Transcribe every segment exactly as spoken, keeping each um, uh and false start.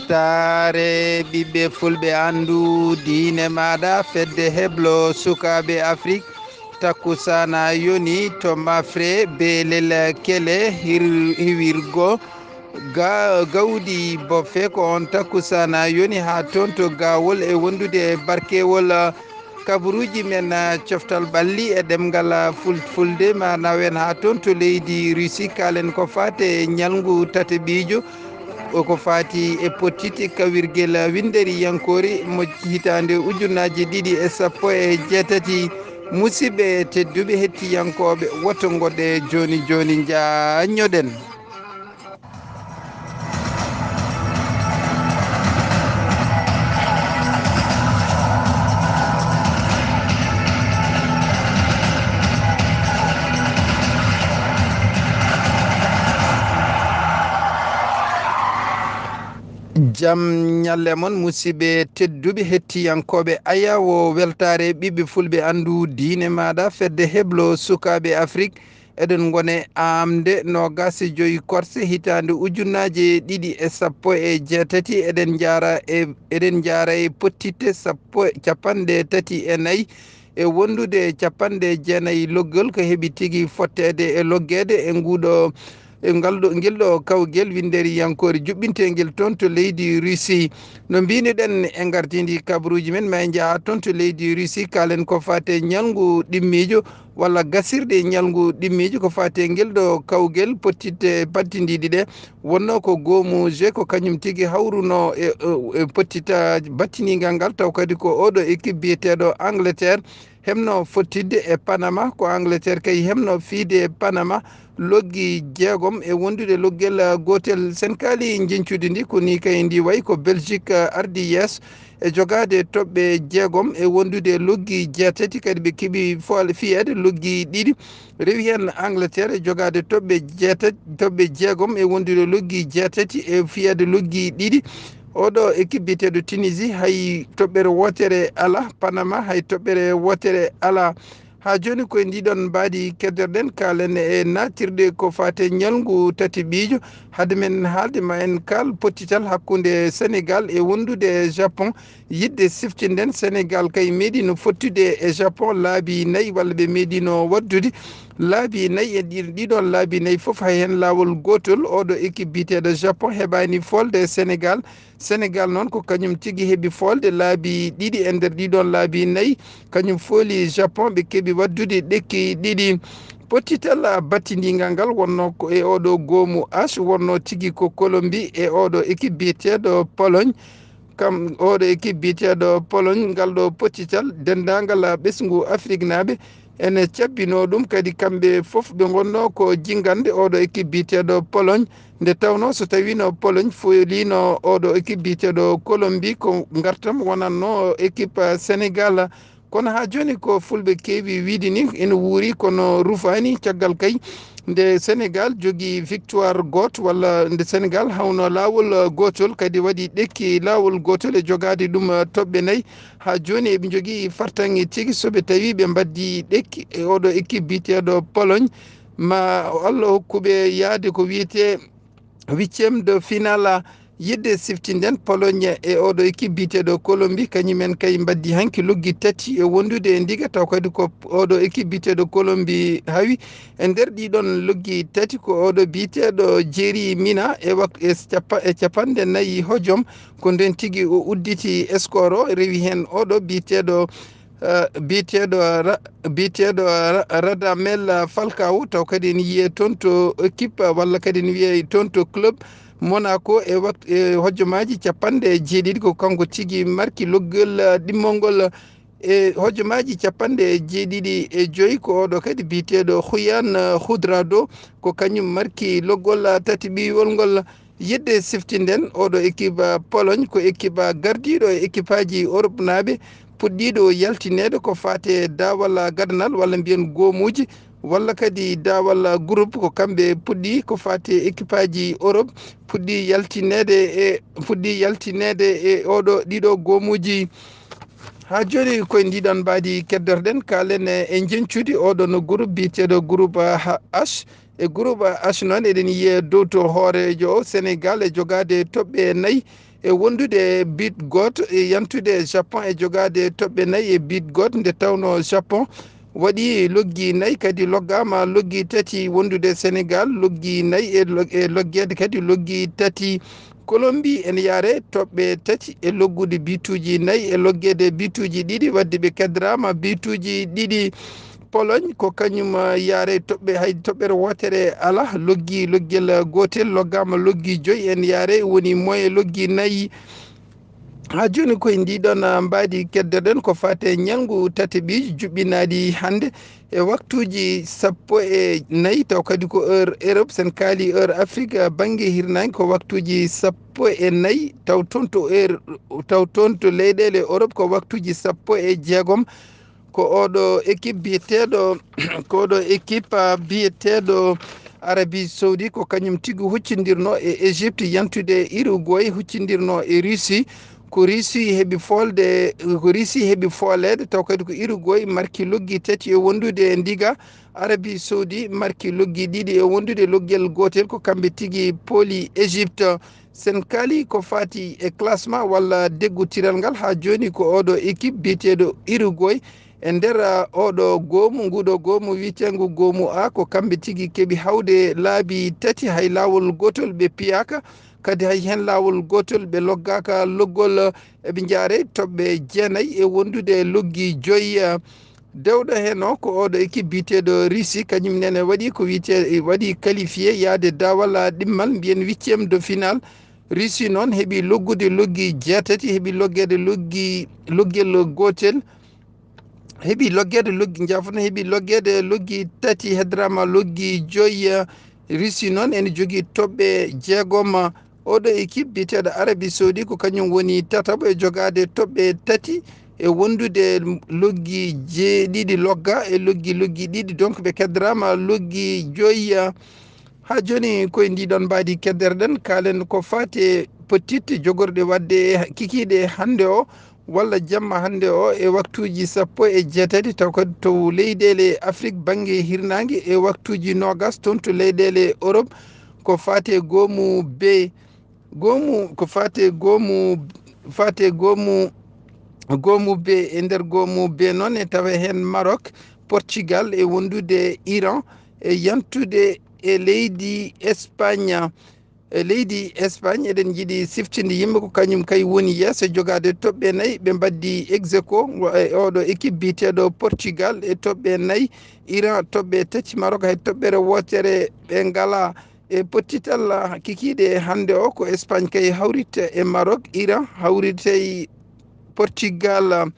Taare ɓiɓɓe fulɓe anndu diine maaɗa fedde heblo sukaaɓe Afrik. Takkusaana yoni to Mafre Beelel Kele hir-, hiwirgo ga-, gawdi boffe. Ko on takkusaana yoni haa toon to Gawol e wondude e barkewol kabaruuji men, ah, coftal ɓalli e ɗemngal, ah, ful-, fulde ma nawen haa toon to leydi Russie. Kaalen ko faati e ñalngu tataɓiijo, o ko faati e pottitte kawirgel winnderiyankoore mo hitaande ujunnaaje ɗiɗi e sappo e jeetati. Musidɓe tedduɓe hettiyankooɓe, woto ngoɗe jooni jooni njaññoɗen. Jam ñalle mon, musidɓe tedduɓe hettiyankooɓe. Ayawo weltaare ɓiɓɓe fulɓe anndu diine maaɗa fedde heblo sukaaɓe Afrik. Eɗen ngone aamde noogaas e joy korse hitaande ujunnaaje ɗiɗi e sappo e jeetati. Eɗen njaara e, eɗen njaara e pottitte sappo, capanɗe tati e nayi e wondude capanɗe jeenayi loggol ko heɓi tigi fotteede e loggeede e nguuɗo, e ngal ɗo, ngel ɗo kawgel winnderiyankoore juɓɓinteengel toon to leydi Russie. No mbiyni-ɗen e ngartiindi kabaruuji men, ma en njaha toon to leydi Russie, kaalen ko faati e ñalngu ɗimmiijo walla gasirɗe ñalngu ɗimmiijo ko faati e ngel ɗo kawgel pottitte battindiiɗi ɗe. Wonnoo ko goomu G ko kañum tigi hawruno e, e, e pottita battiniingal ngal, taw kadi ko oɗo équipe biyeteeɗo Angleterre heɓno fottidde e Panama, ko Angleterre kay heɓno fiyde e Panama loggi jeegom e wondude loggel gootel. Sen kaali njeñcudi ndi, ko ni kay ndi wayi, ko Belgique ardi yeeso e jogaade toɓɓe jeegom e wondude loggi jeetati, kadi ɓe keɓi fo-, fiyeede loggi ɗiɗi. Rewi heen Angleterre e jogaade toɓɓe jeetati, toɓɓe jeegom e wondude loggi jeetati e fiyeede loggi ɗiɗi. Oɗo équipe biyeteeɗo Tunisie hay toɓɓere wootere alaa, Panama hay toɓɓere wootere alaa. Haa jooni ko e ndiɗon mbaadi keddoto-ɗen, kaalen e naatirde ko faati e ñalngu tataɓiijo. Hade men haalde, ma en kaal pottital hakkunde Senegal e wondude e Japon. Yiɗde siftinden, Senegal kay meeɗino fottude e Japon laabi nayi, walla ɓe meeɗino waɗdude laabi nayi. E ɗi-, ɗiɗon laabi nayi fof, hay heen laawol gootol oɗo équipe biyeteeɗo Japon heɓaani foolde e Senegal. Senegal noon ko kañum tigi heɓi foolde laabi ɗiɗi e nder ɗiɗon laabi nayi, kañum fooli Japon, ɓe keɓi waɗdude ɗekki ɗiɗi. Pottital battindiingal ngal wonnoo ko e oɗo goomu H, wonnoo tigi ko Colombie e oɗo équipe biyeteeɗo Pologne. Kam oɗo équipe biyeteeɗo Pologne, ngal ɗo pottital, denndaangal ɓesngu Afriknaaɓe ene cabbinoo ɗum, kadi kamɓe fof ɓe ngonnoo ko jinngande oɗo équipe biyeteeɗo Pologne, nde tawnoo so tawiino Pologne fooliino oɗo équipe biyeteeɗo Colombie, ko ngartam wonannoo équipe Senegal. Kono haa jooni ko fulɓe keewi wiyde ni, ene wuuri kono rufaani, caggal kay nde Senegal jogii victoire gooto, walla nde Senegal hawno laawol, eh, gootol, kadi waɗi ɗekki laawol gootol e jogaade ɗum, eh, toɓɓe nayi. Haa jooni eɓe njogii fartaŋŋe tigi, so ɓe tawii ɓe mbaddii ɗekki e oɗo équipe biyeteeɗo Pologne, ma Allah hokku ɓe yahde ko wiyetee huitième de finale. Yiɗde siftinden, Pologne e oɗo équipe biyeteeɗo Colombie, kañumen kay mbaddii hanki loggi tati e wondude e ndiga, taw kadi ko oɗo équipe biyeteeɗo Colombie hawi. E nder ɗiɗon loggi tati, ko oɗo biyeteeɗo Yerry Mina e wak-, e capa-, e capanɗe nayi hojom, ko nden tigi o udditi score o, rewi heen oɗo biyeteeɗo, eh, biyeteeɗo Ra-, biyeteeɗo Ra-, Radamel Falcao, taw kadi ene yiyee toon to équipe, walla kadi ene wiyee toon to club Monaco e wak-, e hojomaaji capanɗe jeeɗiɗi, ko kanko tigi marki loggol, eh, ɗimmol ngol. E hojomaaji capanɗe jeeɗiɗi e joyi, ko oɗo kadi biyeteeɗo Juan, eh, Cuadrado, ko kañum marki loggol, eh, tataɓiwol ngol. Yiɗde siftinden, oɗo équipe, eh, Pologne ko équipe, eh, gardiiɗo e équipeaaji Europe naaɓe, puɗɗiiɗo yaltineede ko faati e daawal, eh, gadanal, walla mbiyen goomuuji, walla kadi daawal, eh, groupe, ko kamɓe puɗɗi ko faati e équipeaaji Europe, puɗɗi yaltineede e, puɗɗi yaltineede e oɗo, ɗiɗo goomuuji. Haa jooni ko e ndiɗon mbaadi keddoto-ɗen, kaalen e, e njeñcudi oɗon groupe biyeteeɗo groupe, ah, H. E groupe H noon, eɗen yiyee dow to hooreejo o, Senegal e jogaade toɓɓe nayi, e wondude but gooto, e yantude Japon e jogaade toɓɓe nayi e but gooto, nde tawno Japon waɗi loggi nayi, kadi loggaama loggi tati, wondude Sénégal loggi nayi e log-, e loggeede kadi loggi tati. Colombie ene yaare toɓɓe tati e loggude bituuji nayi e loggeede bituuji ɗiɗi, wadde ɓe kaddiraama bituuji ɗiɗi. Pologne ko kañum, ah, yaare toɓɓe, hay toɓɓere wootere alaa, loggi loggel gootel, loggaama loggi joyi, ene yaare woni moyen loggi nayi. Haa jooni koye ndii ɗoon, ah, mbaadi keddoɗen ko faati e ñalngu tataɓiiji juɓɓinaaɗi hannde e waktuuji sappo e nayi, taw kadi ko heure Europe, sen kaali heure Afrique, ah, bannge hirnaange ko waktuuji sappo e nayi, taw toon to heure, taw toon to leyɗeele Europe ko waktuuji sappo e jeegom. Ko oɗo équipe biyeteeɗo, ko oɗo équipe, ah, biyeteeɗo Arabie Saoudi, ko kañum tigi huccindirno e Égypte, yantude Uruguay, huccindirno e Russie. Ko Russie heɓi foolde, ko Russie heɓi fooleede, taw kadi ko Uruguay marki loggi tati e wondude e ndiga. Arabie Saoudi marki loggi ɗiɗi e wondude loggel gootel, ko kamɓe tigi pooli Égypte. Sen kaali ko faati e classement walla deggutiral ngal, haa jooni ko oɗo équipe biyeteeɗo Uruguay e nder, ah, oɗo goomu, nguɗo goomu wiyeteengu goomu A, ko kamɓe tigi keɓi hawde laabi tati, hay laawol gootol ɓe piyaaka, kadi hay heen laawol gootol ɓe loggaaka loggol. Eɓe njaare toɓɓe jeenayi e wondude loggi joyi, ah, dewɗo heen o ko oɗo équipe biyeteeɗo Russie, kañum nene waɗi ko wiyetee, waɗi qualifié yaade daawal ɗimmal, mbiyen huitième de finale. Russie noon heɓi loggude loggi jeetati, heɓi loggeede loggi, loggel gootel, heɓi loggeede loggi, njaafono, heɓi loggeede loggi tati, heddiraama loggi joyi. Russie noon ene jogii toɓɓe jeegom. Oɗo équipe biyeteeɗo Arabie Saoudi ko kañum woni tataɓo e jogaade toɓɓe tati e wondude loggi jeeɗiɗi logga e loggi, loggi ɗiɗi, donc ɓe kaddiraama loggi joyi. Haa jooni koye ndii ɗoon mbaadi keddere ɗen, kaalen ko faati e petit jogorɗe waɗde e kikiiɗe hannde o, walla jamma hannde o e waktuuji sappo e jeetati, taw kadi to leyɗeele Afrik bannge hirnaange e waktuuji noogas toon to leyɗeele Europe, ko faati e goomu B. Goomu, ko faati e goomu, faati e goomu, goomu B. E nder goomu B noon e tawa heen Maroc, Portugal e wondude Iran e yantude e leydi Espagne. E leydi Espagne, eɗen njiɗi siftinde yimɓe ko kañum kay woni yeeso jogaade toɓɓe nayi. Ɓe mbaddi ex aequo e oɗo équipe biyeteeɗo Portugal e toɓɓe nayi, Iran toɓɓe tati, Maroc hay toɓɓere wootere ɓe ngalaa. E pottital kikiiɗe hannde o, ko Espagne kay hawritta e Maroc, Iran hawritay Portugal.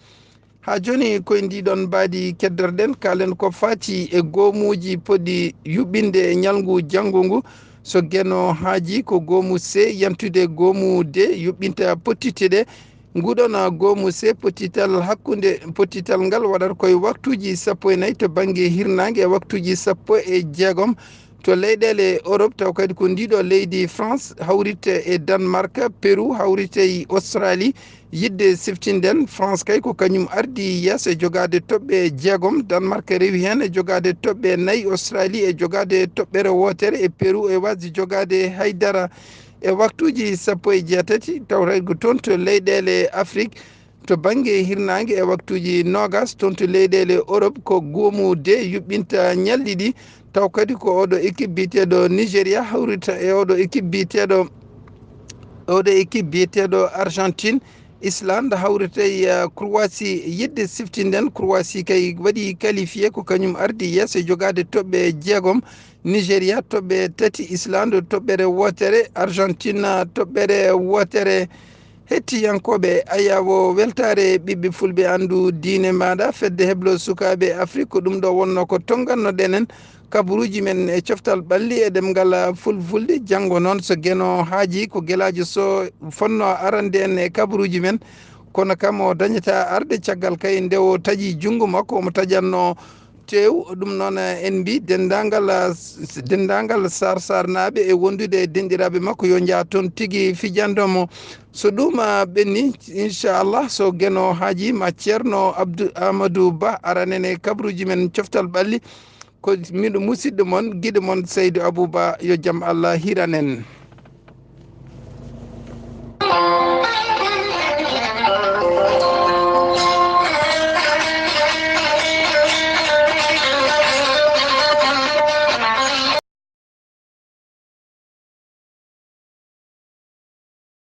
Haa jooni koye ndii ɗoon mbaadi keddoreɗen, kaalen ko faati e goomuuji poɗɗi yuɓɓinde e ñalngu janngo ngu. So Geno haajii ko goomu C, yantude goomu D, yuɓɓinta pottitte ɗe. Nguɗon goomu C, pottital hakkunde, pottital ngal waɗata koye waktuuji sappo e nayi to bannge hirnaange e waktuuji sappo e jeegom to leyɗeele Europe, taw kadi ko ndiiɗo leydi France hawritta e Danemark, Pérou hawritta e Australie. Yiɗde siftinden, France kay ko kañum ardi yeeso e jogaade toɓɓe jeegom, Danemark rewi heen e jogaade toɓɓe nayi, Australie e jogaade toɓɓere wootere, e Pérou e waasde jogaade hay dara. E waktuuji sappo e jeetati, tawata ko toon to leyɗeele Afrik, to bannge hirnaange e waktuuji noogas, toon to leyɗeele Europe ko goomu D yuɓɓinta ñalɗi ɗi, taw kadi ko oɗo équipe biyeteeɗo Nigeria hawrita e oɗo équipe biyeteeɗo, oɗo équipe biyeteeɗo Argentine, Islande hawrita e, uh, Croatie. Yiɗde siftinden, Croatie kay waɗi qualifié, ko kañum ardi yeeso e jogaade toɓɓe jeegom, Nigeria toɓɓe tati, Islande toɓɓere wootere, Argentine toɓɓere wootere. Hettiyankooɓe, ayaawo weltaare ɓiɓɓe fulɓe anndu diine maaɗa, fedde heblo sukaaɓe Afrik, ko ɗum ɗo wonno ko tongannoɗen en kabaruuji men e coftal ɓalli e ɗemngal fulfulde. Janngo noon so Geno haajii ko Gelaajo Soh fotnoo arande en e kabaruuji men, kono kam o dañataa arde caggal kay nde o taƴi junngo makko, omo taƴatnoo teew. Ɗum noon, eh, en mbii denndaangal, eh, s-, denndaangal Saar Saarnaaɓe e wondude e denɗiraaɓe makko yo njah toon tigi fijando mo. So ɗum, ah, ɓenni, inchallah, so Geno haajii ma Ceerno Abdou Amadou Ba aranen e kabaruuji men coftal ɓalli. Ko miɗo musidɗo mon, giɗo mon Seydi Abou Ba, yo jam Allah hiran en.